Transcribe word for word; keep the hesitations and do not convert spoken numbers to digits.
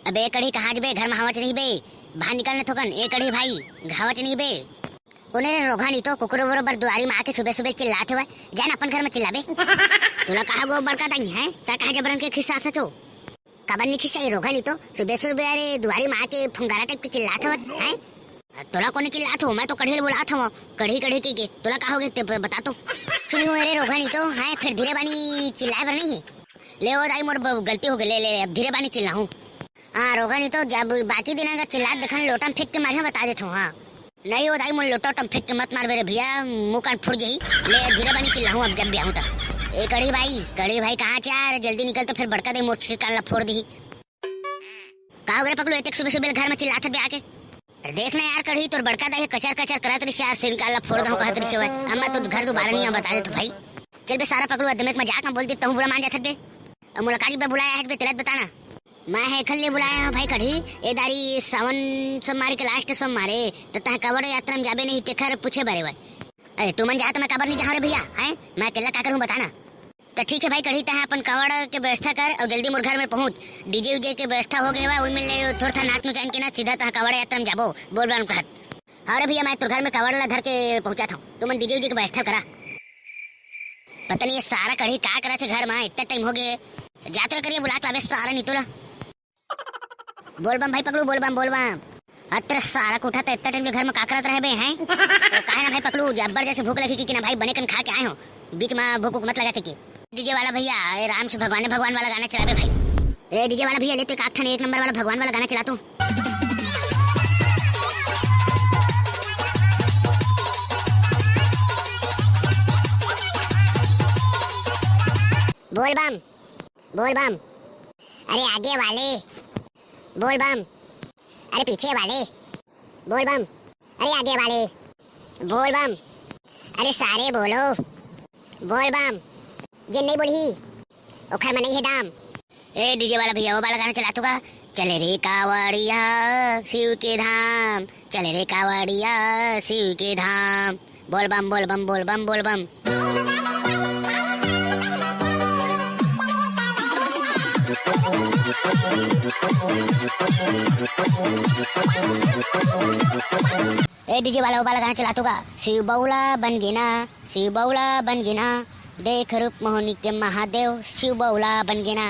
अबे ए कढ़ी, कहाँ जबे? घर में हवच नहीं बे, बाहर निकल न थोकन। ए कढ़ी भाई, घावच नहीं बे। कोने रे रोघा नहीं तो, कुकुर बरोबर दुआरी में आके सुबह सुबह चिल्लात हवय। जा न अपन घर में चिल्लाबे। तोला कहा गो बड़का दाई है, ता कहा जबरन के खिस्सा सचो? काबर नहीं खिस्सा ए रोघा नहीं तो, सुबह सुबह अरे दुआरी में आके फुंगारा टाइप के चिल्लात हवत है। तोला कोने चिल्लात हो? मैं तो कढ़ी ल बुलात हवं, कढ़ी कढ़ी के, के। तोला का हो गे ते ब-, बता तो। सुनी हो रे रोघा नहीं तो, है फिर धीरे बानी चिल्लाए बर नहीं है। ले ओ दाई, मोर ब-, गलती हो गई, ले ले, अब धीरे बानी चिल्लाहूँ। हाँ रोघा नहीं तो, जब बाकी दिन अगर चिल्लात देखन लोटा में फेंक के मारिया बता देत हूँ। हाँ नहीं ओ दाई, मोर लोटा उटा में फेंक के मत मारबे रे भैया, मुंह कान फूट जाही। ले धीरे बानी चिल्लाहूँ अब जब भी आऊँ त। ए कढ़ी भाई, कढ़ी भाई कहाँ च यार, जल्दी निकल तो फिर बड़का दाई मोर सिर कान ला फोड़ दिही। का हो गे रे पकलू, एतेक सुबह सुबह घर में चिल्लात हबे आके? अरे देख ना यार कढ़ी, तोर बड़का दाई ह कचर कचर करत रिस यार, सिर कान ला फोड़ दहूं कहत रिस हवय। अब मैं तो घर दोबारा नहीं आऊं, बता देत हूं भाई। चल बे सारा पकलू, अदमेक मजाक में बोल दे, तहूं बुरा मान जात हबे। अब मोला काली बे बुलाया हट बे, तेला बता ना। मैं ह एखर लिए बुलाया हूं भाई कढ़ी, ए दारी सावन सोमवारी के लास्ट सोमवार ए, त तह कावड़ यात्रा में जाबे नहीं, तेखर पूछे बारे बर। अरे तुमन जाए त मैं काबर नहीं जाहूं रे भैया, हैं? मैं अकेला का करूं बता ना। त ठीक है भाई, कढ़ी तह अपन कावड़ के व्यवस्था कर अउ जल्दी मोर घर में पहुंच। डीजे उजे के व्यवस्था हो गए बा, ओई में ले थोड़ा सा नाच नुचाइन के ना सीधा तह कावड़ यात्रा में जाबो, बोल बम कहत। हाँ रे भैया, मैं तोर घर में कावड़ ला धर के पहुंचात हूँ, तुमन डीजे उजे के व्यवस्था करा। पता नहीं ये सारा कढ़ी का करत है घर में, इतना टाइम हो गए। जात रे करिए बुला के लाबे सारा नीतू ला। बोल बम भाई पकलू, बोल बम, बोल बम। अत्र सारा कोठा त इतना टाइम के घर में का करत रहे बे, हैं? तो काहे ना भाई पकलू, जब्बर जैसे भूख लगी कि, कि ना भाई बने कन खा के आए हो, बीच में भूख उख मत लगा थे कि। डीजे वाला भैया, ए राम से भगवान भगवान वाला गाना चला बे भाई। ए डीजे वाला भैया, ले तो एक आठ ठन एक नंबर वाला भगवान वाला गाना चला तू। बोल बम, बोल बम। अरे आगे वाले, बोल बम। अरे पीछे वाले, बोल बम। अरे आगे वाले, बोल बम। अरे सारे बोलो, बोल बम। जे नहीं बोलही, ओखर में नहीं है दाम। ए डीजे वाला भैया, वो वाला गाना चला तू का? चले रे कावड़िया शिव के धाम, चले रे कावड़िया शिव के धाम। बोल बम, बोल बम, बोल बम, बोल बम। ए डीजे वाला, वो वाला गाना चला तू का? शिव बउला बन गे ना, शिव बउला बन गे ना, देख रूप मोहनी के महादेव, शिव बउला बन गे ना।